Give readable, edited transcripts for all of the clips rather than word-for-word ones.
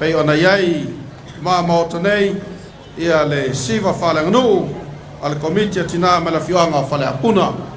Pei ona i ai i luma Maota nei ia le siva faaleaganuu a le Komiti a Tina ma le Afioaga o Faleapuna.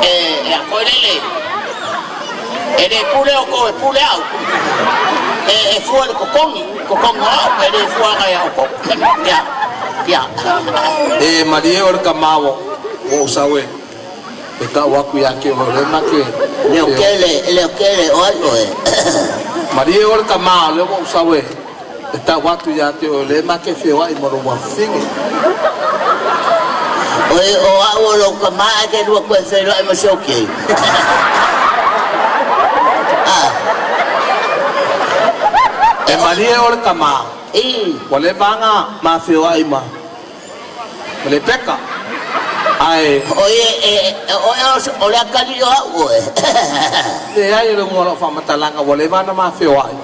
E a foi lele. E le pule outou e pule au. E fua i le totogi, totogi o au, e le fua agai ia outou. Ia, ia. E malie o le kamā ua ou sau e tau atu ia te oe, o lea ma te Leo kele, leo kele, o ai oe. Malie o le kamā o lea ua ou sau e tau atu ia te oe, o lea ma te feoai ma lou afafine. Oi, o au o lou kamā ae te lua koe feiloai ma si ou kei. Ah. E malie o le kamā ua leva ona ma feoai ma Lepeka. Ae. Oi, e, oe o le akalii o au oe. Leai, o le uiga o lau faamatalaga ua leva ona ma feoai,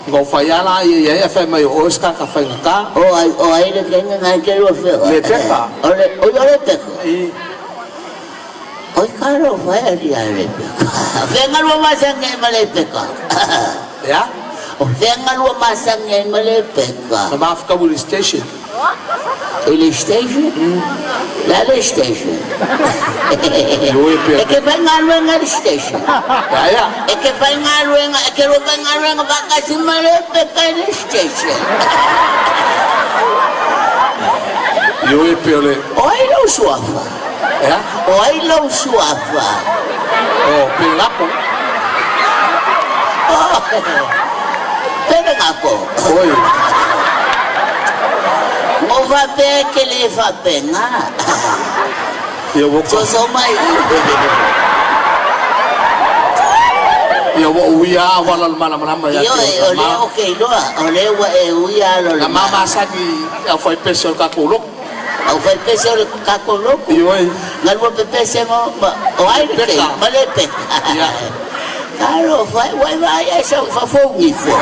ona ou fai lava laia i ai ae fai mai o oe se tagata faigata. O ai, o ai le kenge ngai te lua feoai. Lepeka. O le, oi o Lepeka. Oi kalo fai ali a Lepeka. Fenga lua masangi ai ma Lepeka. Ea? O fenga lua masangi ai ma Lepeka. Na mafutaui i le station. I le station? Le a le station? Ioe pea. E ke faigaluega i le station. Ea ea. E ke faigaluega, e ke lua faigaluega faatasi ma Lepeka i le station. Ioe pea o le. O ai lou suafa? Ea? O ai lou suafa? O Pelegapo. Pelegapo. Oi. Mo faapea e te le faapena. Ia ua Soso mai. Ia ua ou uia lava auala o le malamalama ia te Ioe, oe o lea tama. ou te iloa, o lea ua e uia ala o le Na malamalama. mamasani i au faipese o le tatou lotu. Au faipese o le tatou lotu. Ioe. Galua pepese ma, ma, o ai le kei, Peka. ma le peka. Ia. Talofa e, ua e vaai ae sau i fafo ou nifo.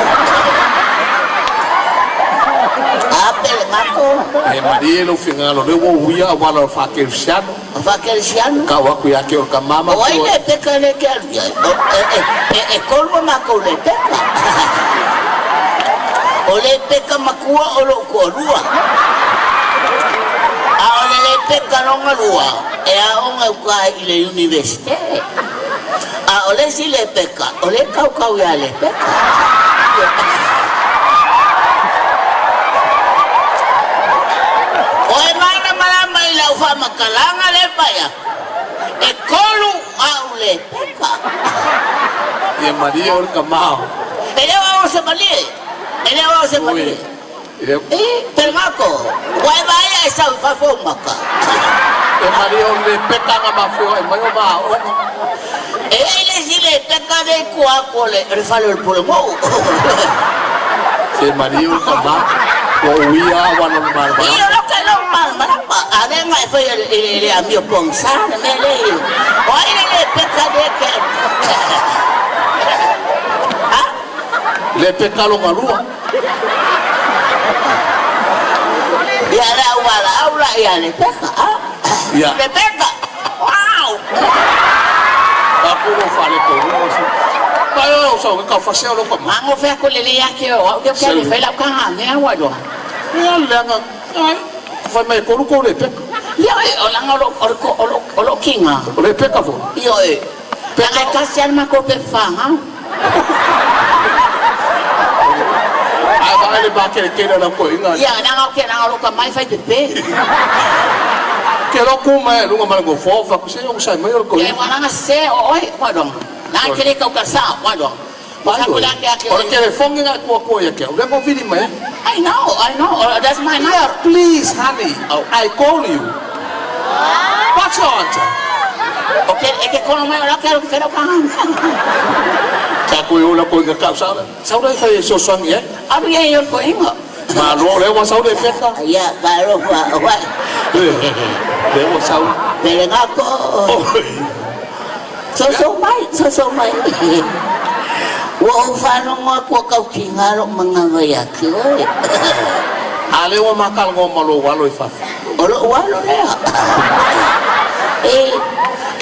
A pele gako. E malie lou finagalo, o lea ua ou uia auala o le faakerisiano. O faakerisiano? Tau atu ia te oe tama ma O ai le peka lea e te alu i ai? O, e, e, e, e tolu a matou le peka. O le peka matua o lou toalua. A o le le peka lona lua, e aoga i uta i le Universite. A o le isi Lepeka, o lea e kaukau iā Lepeka. O e malamalama i lau faamatalaga lea e fai atu, e tolu au Lepeka. Ia malie oe le tama. E le o au o se malie, e le o au o se malie. E, Pelegako, ua e vaai ae sau i fafo ou maka. E malie o le peka na mafeoai mai o maaoga. E i ai le isi le peka lea i tua atu o le fale o le Pulemou. Se malie o le tama, ua uia auala o le malamalama. I, o lou tailou malamalama, a lea na e faia i le amio pogisa le mea lea i. O ai le le peka lea e te alu? A? Le peka lona lua. Ia le au valaau la ia Lepeka, a? Ia. Lepeka! Wow! Aku ua faaletonu o si. Mai o sau ka fasea lo ka ma. Mango fea ko lele ia ke o au ke ke le fai lau ka ha mea wa doa. Ia leaga ai fai mai kolu ko Lepeka. Ia e o langa o lo o lo o lo o lo kinga. O Lepeka fo. Ia e. Peka kasi ana ma ko pe whanga. Ae vaai le makerekere o lau toeaina. Ia, leaga o ke leaga o lou tamai fai pepe. Ke loa ku mai ai luga ma le nofoa o fai atu, se onosai mai o le toeaina. Ia, ua leaga sese o oe, ua iloa. Leaga e te le tau tala sao, ua iloa. Ua fai atu le ake ake O le telefoni na e tua ia te au, lea na vili mai ai. I know, I know, that's my number. Yeah, please honey, I call you. What's your answer? Okay, e ke kono mai o lau ke alu ke whenau ka hana. Ka koe o lau koinga kau sa sau le fai e sosoangi ai. Alu ia i o koinga. Malo le ua sau le peka. Ia, ka alofa, wai. Le ua sau. Pele ngako. Soso mai, soso mai. Ua ou faalogo atu ua tautiga lou manava ia te oe. A lea ua ma talanoa ma lou alo i fafo. O lou alo lea. E,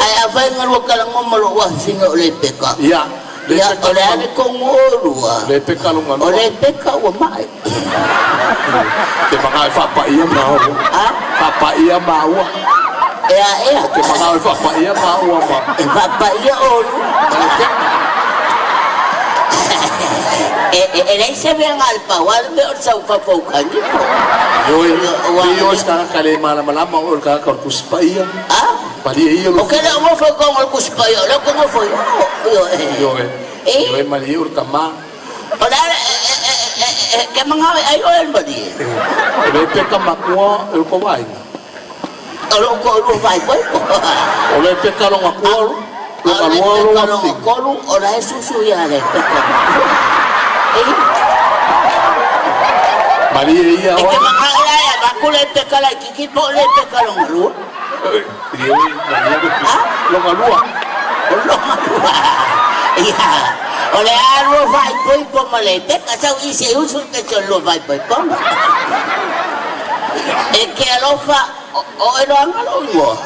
ae afai na lua talanoa ma lou afafine o Lepeka. Ia, Ia, o le a le tonu o oulua? Lepeka lona lua. O Lepeka ua mai. Te manaʻo e faapaia maua. A? Faapaia maua. E a ea. Ou te manao e faapaia maua ma. E faapaia oulua. Ma le peka. E, e, e leai se mea na o le pau lava le mea o le sau faufaukanifo. Ioe, pei oe o se tagata le malamalama, o oe o le tagata o le Tusi Paia. A? Malie ia O ke le o nofo i totonu o le Tusi Paia, o lea ou te nofo i o. Ioe. Ioe. E? Ioe, malie o le tama. O le a le, e, e, e, e, e, ke manao e ai oe le malie. O le peka makua e o kou aiga. O lou toalua faaipoipo. O le peka lona kua, lona lua, lona fili. Tolu, o la e susu ia le peka. Malie ia E oe. te manao la e avatu le peka laitiiti po o le peka lona lua. Ioe, malie le lona lua. O lona lua. Ia. O le a lua faaipoipo ma le peka sau i se usu le pesa o le lua faaipoipo. E ke alofa o o e loaga lou igoa.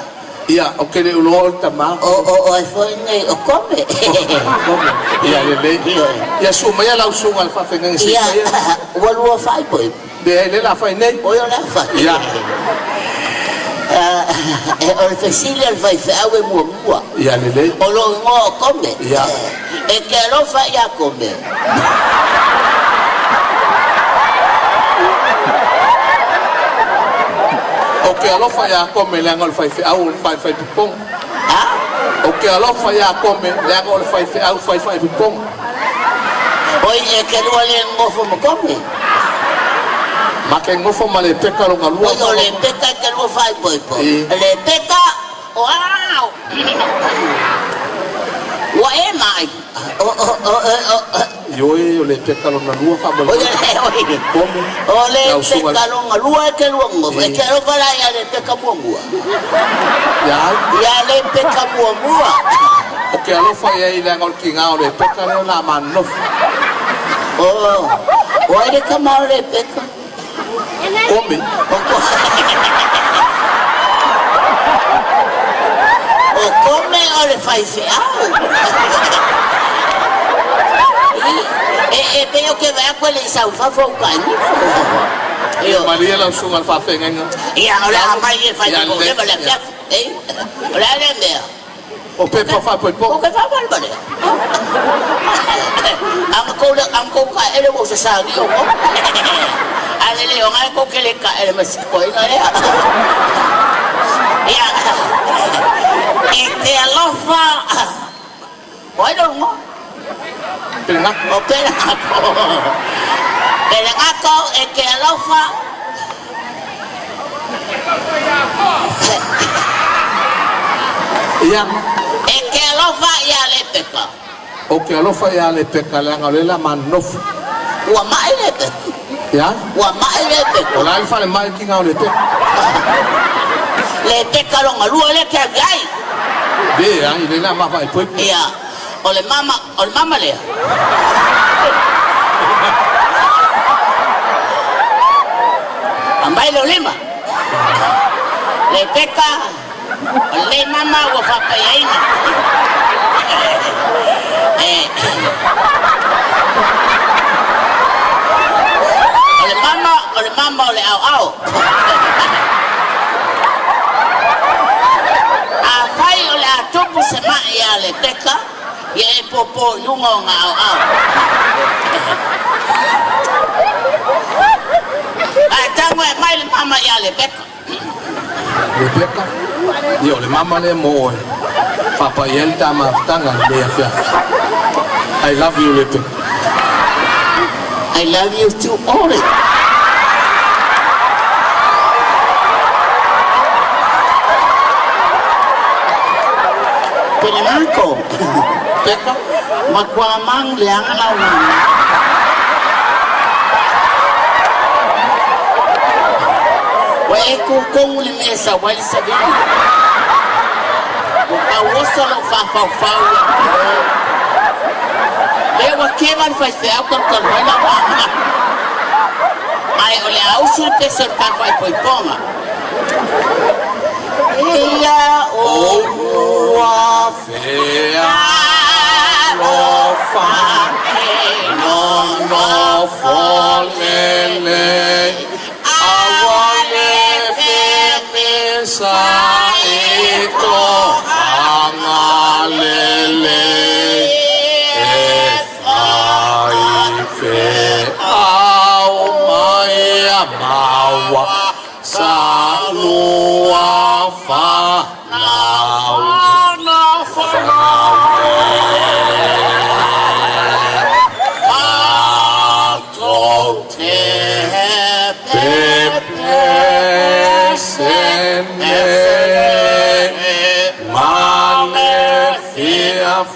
Ia, ou te le iloa o le tama. O o oe foi nei o Kome. Kome. Ia lelei. Ia susu maia lau susuga i le faafeagaiga se i Ia, faia. ua lua faaipoipo. Leai, lea o le a fai nei. Oi o le a fai. Ia. O le fesili a le faifeau e muamua. Ia lelei. O lou igoa o Kome. Ia. E te alofa ia Kome. Ou te alofa ia Kome leaga o le faifeau o le faifaipopoga. A? Ou te alofa ia Kome leaga o le faifeau faifaipopoga. Oi e te lua le nofo ma Kome. Ma ke nofo ma le peka lona lua. Oi o le peka e te lua faaipoipo. E. Le peka o au. Ua e mai. O o o o o. Ioe, o le peka lona lua Oi faamolemole. le oi. Kome. O le Lau susuga. peka lona lua e te lua nofo. E E. te alofa la ia le peka muamua. Ia ai. Ia le peka muamua. Ou te alofa i ai leaga o le tiga o le peka lea o le a ma nonofo. O, o ai le tama o le peka? Kome. O ko O Kome o le faifeau. E, e pei o ke vaai atu e le i sau i fafo uka i nifo. Ia malie lau susuga i le faafeagaiga. Ia, o le a mai e fai Ia ko lelei. le le afiafi. E, o le a le mea. O pepa faaipoipoga. O ke faavalevale. Aga kou le aga kou kaele ua sasagi o kou. A le le o ngai kou ke le kaele ma sikoina lea. Ia, e te alofa. O ai lou igoa? Pelegako. O Pelegako. Pelegako e te alofa. Ia. E te alofa ia Lepeka. Ou te alofa ia Lepeka leaga o lea o le a ma nonofo. Ua mai Lepeka. Ia? Ua mai Lepeka. O le a le falemai le tiga o Lepeka? Lepeka lona lua lea te alu i ai. Leai, lea o le a ma faaipoipo. Ia, o le mama, o le mama lea. Aumai lou lima. Lepeka, o lenei mama ua faapaiaina. E, o le mama, o le mama o le aoao. Afai o le a tupu se mai ia Lepeka, ia e popo i luga o ona aoao. Ae tago e aumai le mama ia Lepeka. Rebeka, Ia, o le mama lea mo oe. Faapai ai le ta mafutaga i lenei afiafi. I love you, Rebeka. I love you too, Ori. Pelegako. Peka. Matua mang leaga lau mama. Ua e kukougu i le mea e sau ai le savili. Ua tauoso lou fafaufau ia te oe. Lea ua keva le faifeau talutalu ai lau mama. Ae o le a usu le pese o le ta faaipoipoga. Eia Oulua fealofa nonofo lelei aua le femesaʻi.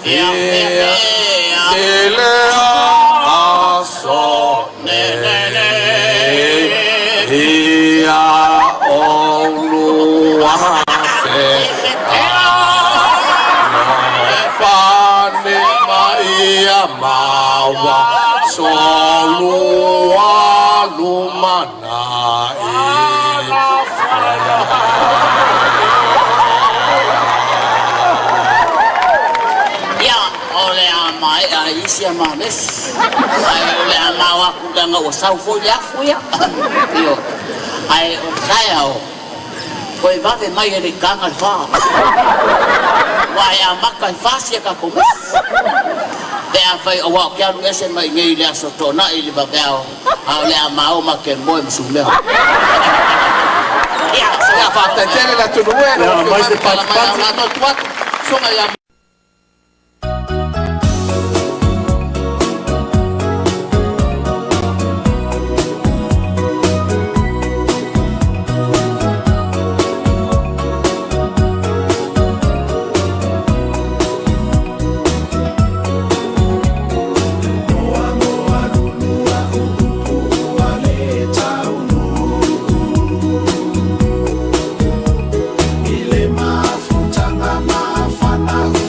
Fea I le aso nei ia oulua fealofani ma ia maua so lua lumanai. Ia, o le a maea ai isi a malesi. Ae o le a mao atu leaga ua sau foi le afu ia. Ioe. Ae o le taeao, toe vave mai e le i taga le fa. Aua e amata i le fa si a tatou mesi. Pe afai aua ou te alu ese mai i inei i le Aso Toonai i le vaveao, a o le a mao ma te moe ma sumea. Ia, Ia, faafetai tele le atunuu e lau Ia, afioga aumai mai se ma tala mai patipati. aoga atu atu. Susuga ia I le mafutaga mafana.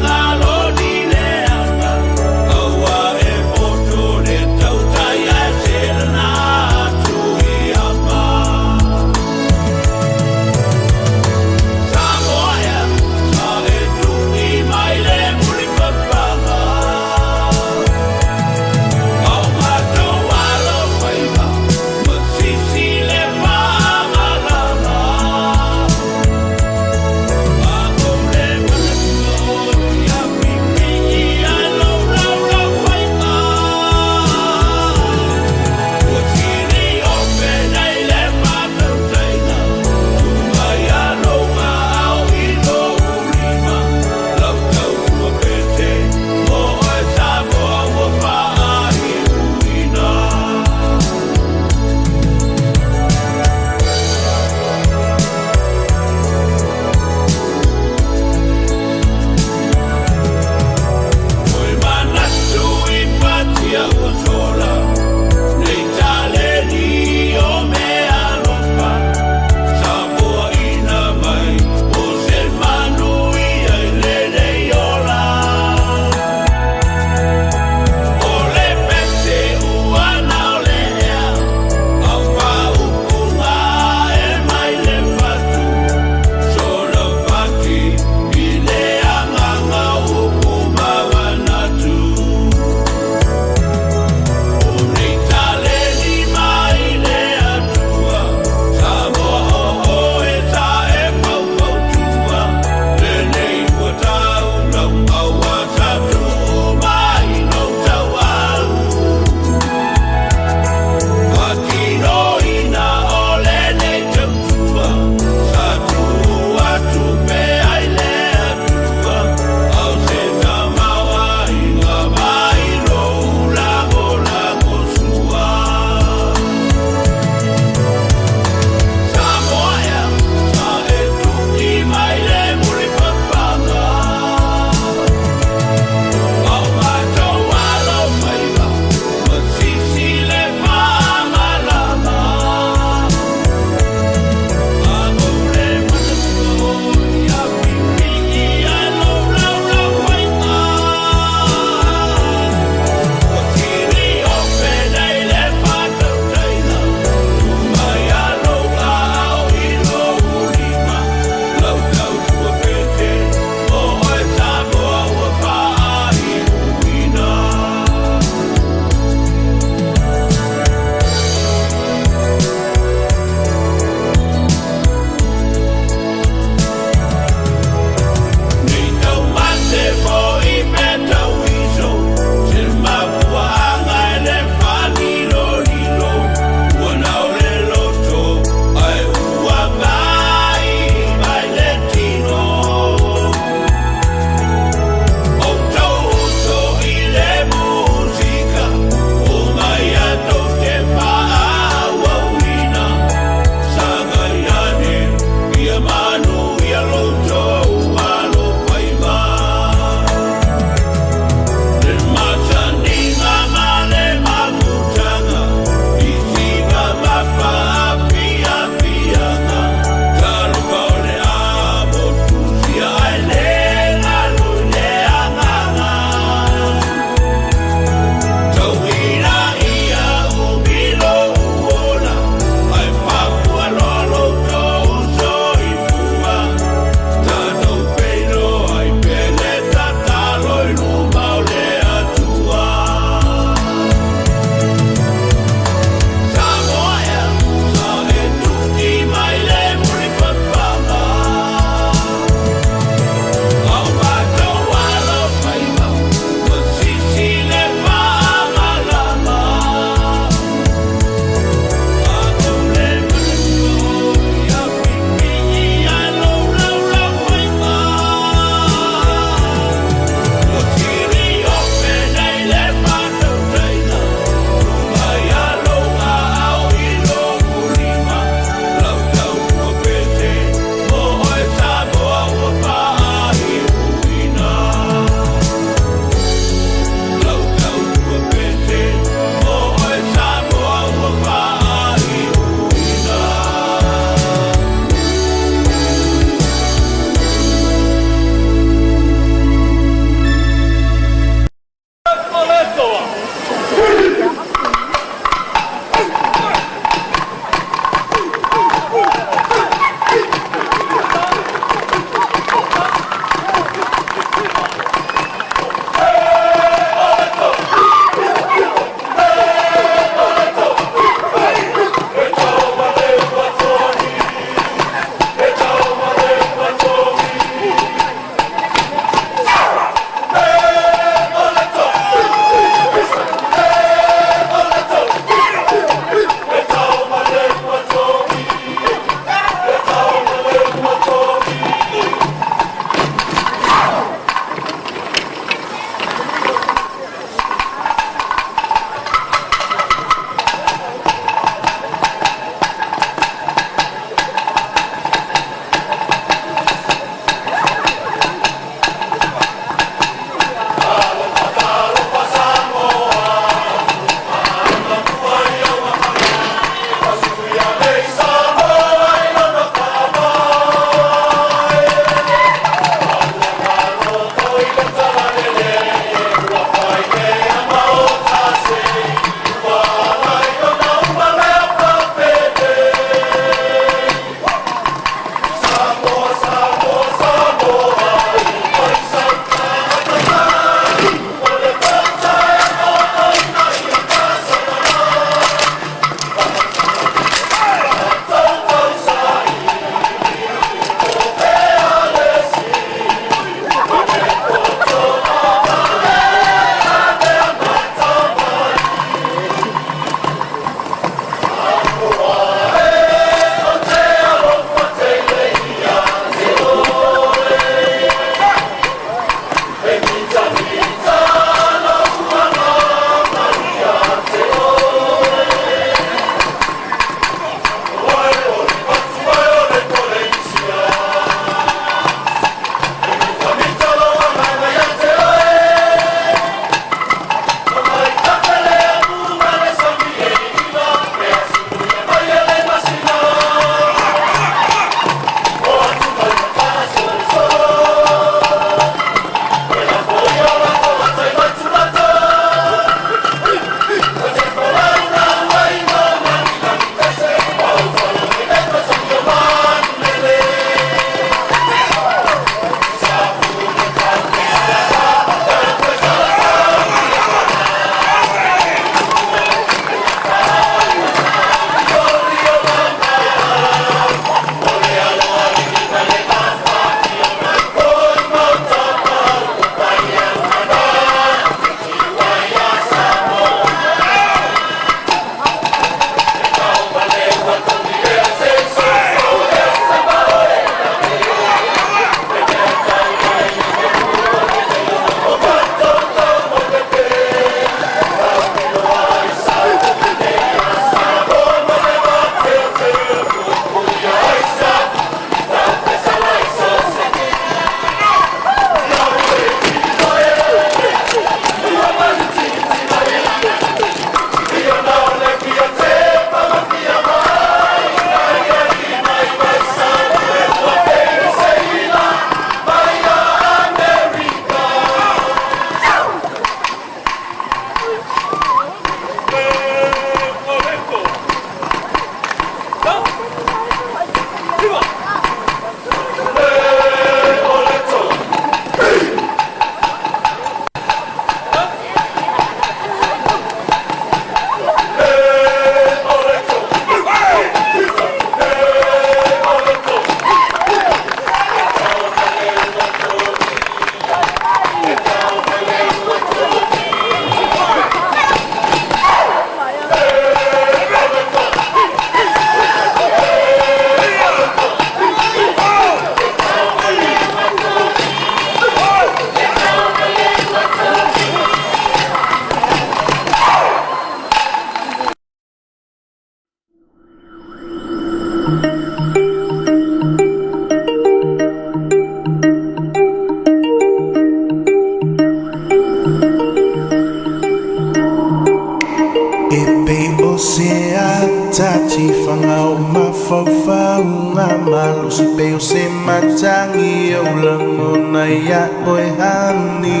tati fanga o mafaufauga malosi pei o se matagi ou lagona iā oe hani.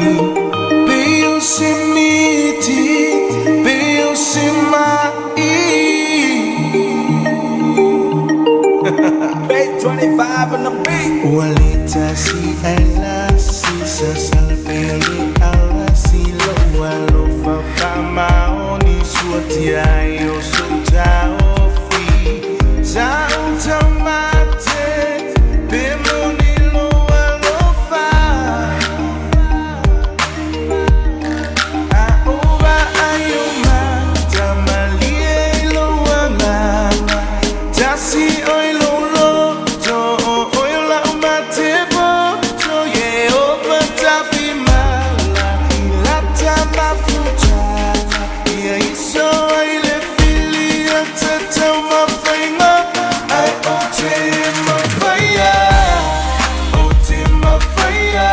Pei o se miti, pei o se ma'i. Ua le tasi ae lasi sasala pei o le alasi lou alofa faamaoni suatia ai o sou taofi. Sa ou taumate pe moni lou alofa. A ou vaai ou mata malie i lou agaga tasi oi lou loto o oe o la'u matepoto Ieova tafimala i lata mafutaga ia iso ai le filia tataumafaiga ai ou te mafaia ou te mafaia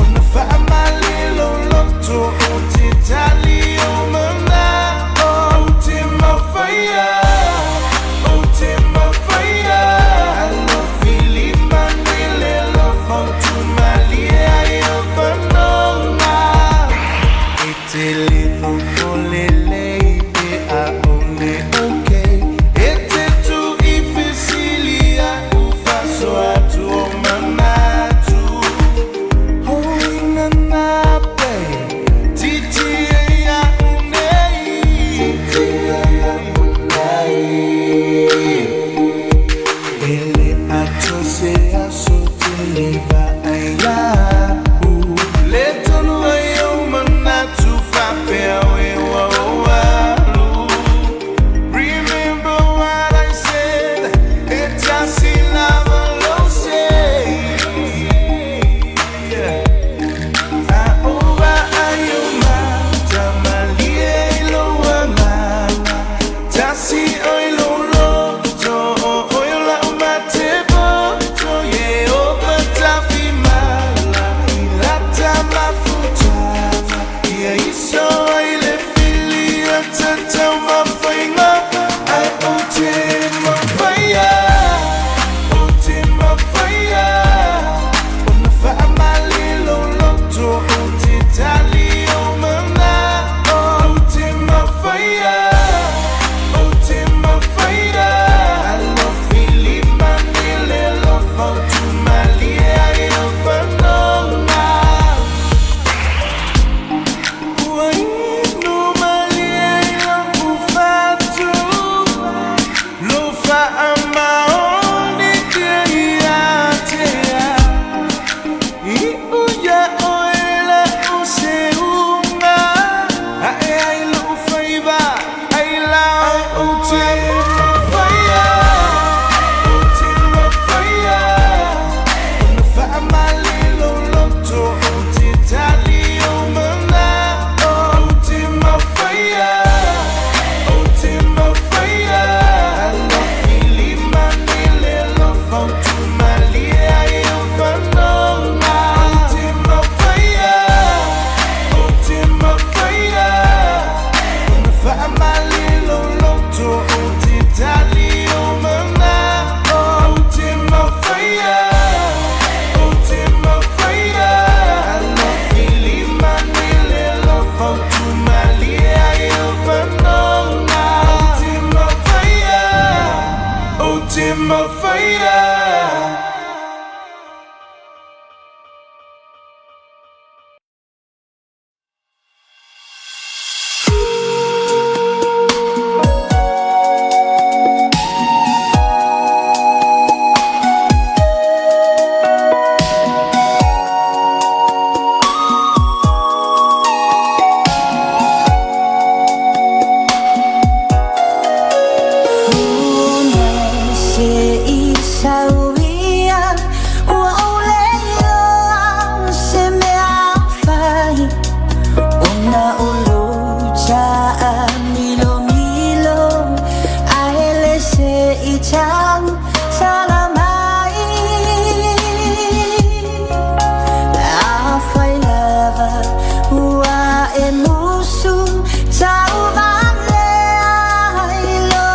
ona faamalelo loto o te tali o mana'o ou te mafaia ou te mafaia alofilimani le lofautumalie ai o fanoga e te le fofolelei pe aʻole okay e te tuʻifesili aʻu faasoa atu o manatu hoina nape titi e iaʻu nei titi e iaʻu nei e le atoa se aso te le vaai iaʻu le tonu ai ou manatu faapea oe ua ou alu. Remember what I said, e tasi lava lou sei. A ou vaai ou mata malie i lou agaga tasi oi lou loto o oe o la'u matepoto Ieova tafimala i lata mafutaga ia iso ai le filia tataumafaiga ai ou te mafaia ou te mafaia ona faamalelo loto ou te tali o mana'o ou te mafaia ou te mafaia alofilimani le lofautumalie ai o fanoga ua inu malie i lou fatu lou faamaoni te ia te au iʻu iā oe la'u seuga a'e ai lo'u faiva ai la ou te mafaia ou te mafaia ona faamalelo loto ou te tali ou mana'o ou te mafaia ou te mafaia alofilimani le lofautumalie ai o fanoga ou te mafaia ou te mafaia ona faamalelo loto ou te tali ou mana'o ou te mafaia ou te mafaia alofilimani le lofautumalie ai o fanoga ou te mafaia ou te mafaia. Ua e musu tauvalea ai lo.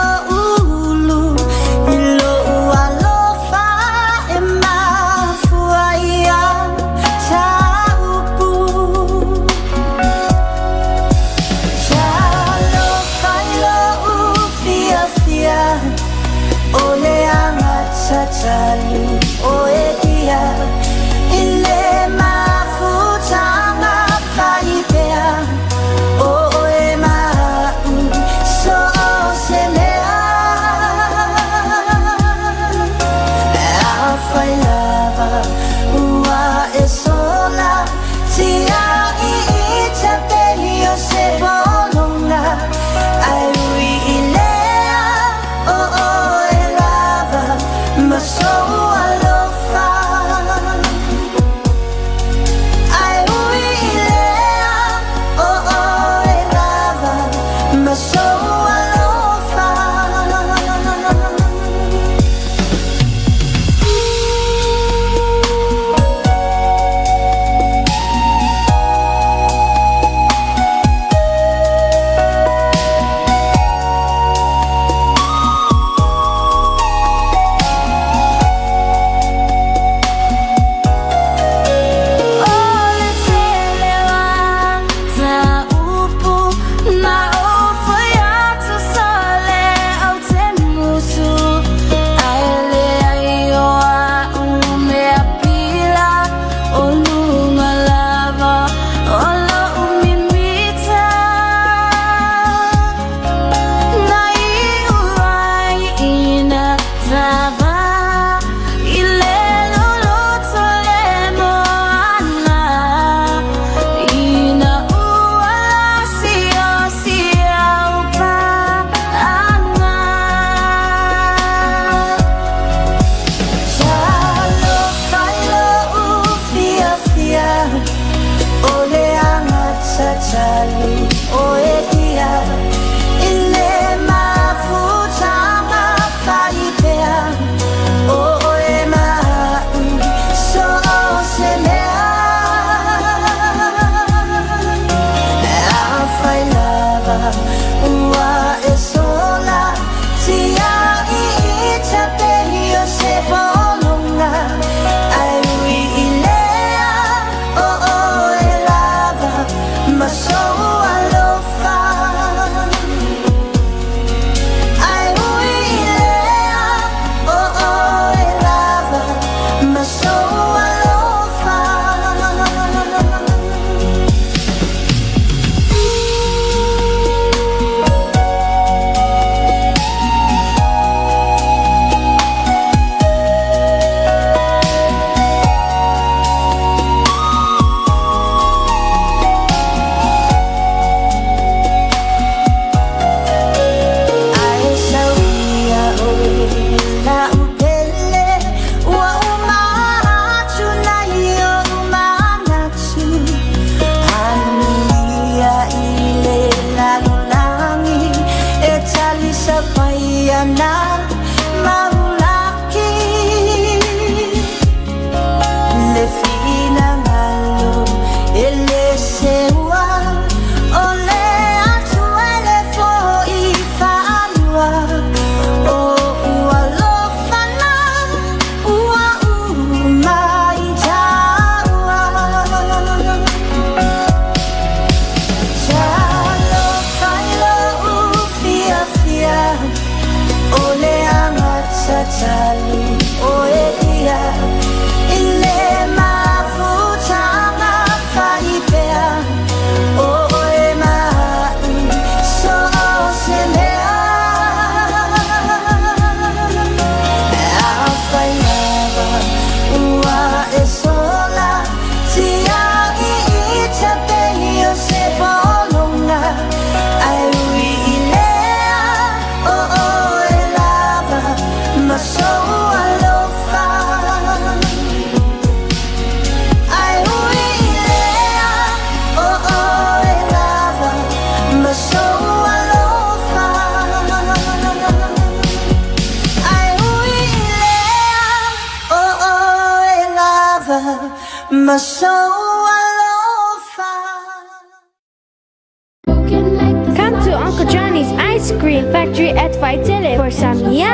O le agatatali o e ia I le mafutaga faipea O oe ma a'u so o se mea. Afai lava ua e sola tia'i ita pei o se pologa Ae ui i lea o oe lava ma sou alofa. Ae ui i lea o oe lava ma sou alofa. O le tele o mataupu na ou fai atu sole ou te musu Ae leai o a'u mea pila o luga lava o lo'u mimita Na iu ai ina tava i le loloto le moana Ina ua lasiasi au pa'aga. Talofa i lo'u fiafia O le agatatali o e ia I le mafutaga faipea O oe ma a'u so o se mea. Afai lava ua e sola tia'i ita pei o se pologa Ae ui i lea o oe lava ma sou alofa. Ae ui i lea o oe lava ma sou alofa. Ae sau ia oe la'u pele Ua uma atu nai o'u manatu Anuia i le lalolagi E talisapaia na maulaki Le finagalo e lē seua O le Atua e fo'i fa'alua O ua alofa na ua uma i tāua. Talofa i lo'u fiafia O le agatatali o e ia I le mafutaga faipea O oe ma a'u so o se mea. Afai lava ua e sola tia'i ita pei o se pologa Ae ui i lea o oe lava ma sou alofa. Ae ui i lea o oe lava ma sou alofa. Ae ui i lea o oe lava ma sou alofa. Come to Uncle Johnny's Ice Cream Factory at Vaitele for some yum.